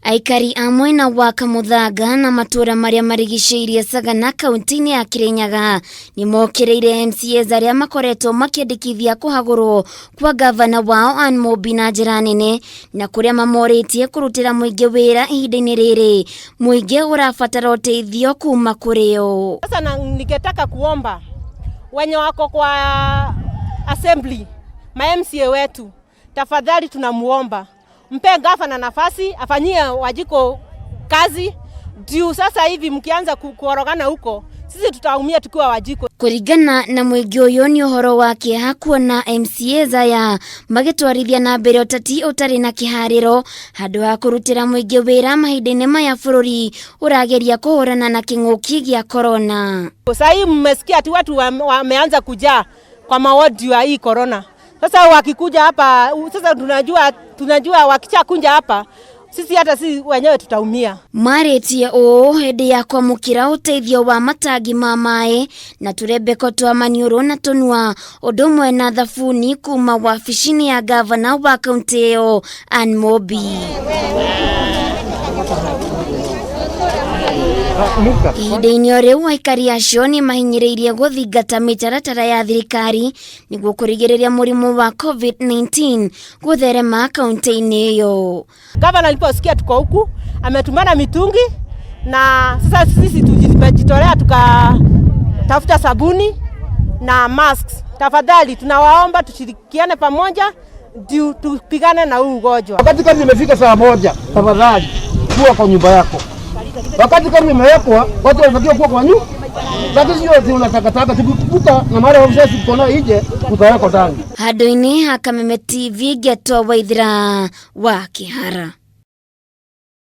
Aikari a mwena wa Kamuthanga na matũũra marĩa marigicĩirie Sagana kaunti-inĩ ya Kirinyaga nĩ mokĩrĩire MCAs arĩa makoretwo makĩandĩkithia kũhagũrwo kwa ngavana wao Ann Mumbi na njĩra nene na kũrĩa mamorĩtie kũrutĩra mũingĩ wĩra ihinda-inĩ rĩrĩ mũingĩ ũrabatara ũteithio kuma kũrĩ o. Sasa na ningetaka kuomba wenye wako kwa assembly ma MCA wetu, tafadhali tunamuomba mpe gavana nafasi afanyie Wajiko kazi juu sasa hivi mkianza kuorogana huko sisi tutaumia tukiwa Wajiko. Kũringana na mũingĩ ũyũ nĩ ũhoro wa kĩeha kuona MCAs aya magĩtwarithia na mbere ũteti ũtarĩ na kĩharĩro handũ ha kũrutĩra mũingĩ wĩra mahinda-inĩ maya bũrũri ũrageria kũhũrana na kĩng'ũki gĩa korona. Sasa hii mmesikia ati watu wameanza kujaa kwa mawodi ya hii corona. Sasa wakikuja hapa, sasa tunajua wakishakuja hapa sisi hata sisi wenyewe tutaumia. Marĩtie ũũ hĩndĩ ya kwamũkĩra ũteithio wa matangi ma maĩ na tũrembeko twa maniũrũ na tũnua ũndũ ũmwe na thabuni kuma wabici-inĩ ya gavana wa kaunti ĩyo Ann Mumbi. Ihinda-inĩ o rĩu aikari acio nĩ mahinyĩrĩirie gũthingata mĩtaratara ya thirikari nĩguo kũrigĩrĩria mũrimũ wa COVID-19 gũtherema kaunti-inĩ ĩyo. Gavana aliposikia tuko huku ametumana mitungi na sasa sisi tumejitolea tukatafuta sabuni na masks. Tafadhali tunawaomba tushirikiane pamoja ndio tupigane na huu ugonjwa. Wakati kazi imefika saa 1, tafadhali kuwa kwa nyumba yako. Wakati kazi imewekwa, watu wanatakiwa kuwa kwa nyumba. Lakini sio ati unatakataka tukikukuta na mara ofisa tuko nje utawekwa ndani. Handũ-inĩ ha Kameme TV ngetwa Waithira wa Kĩhara.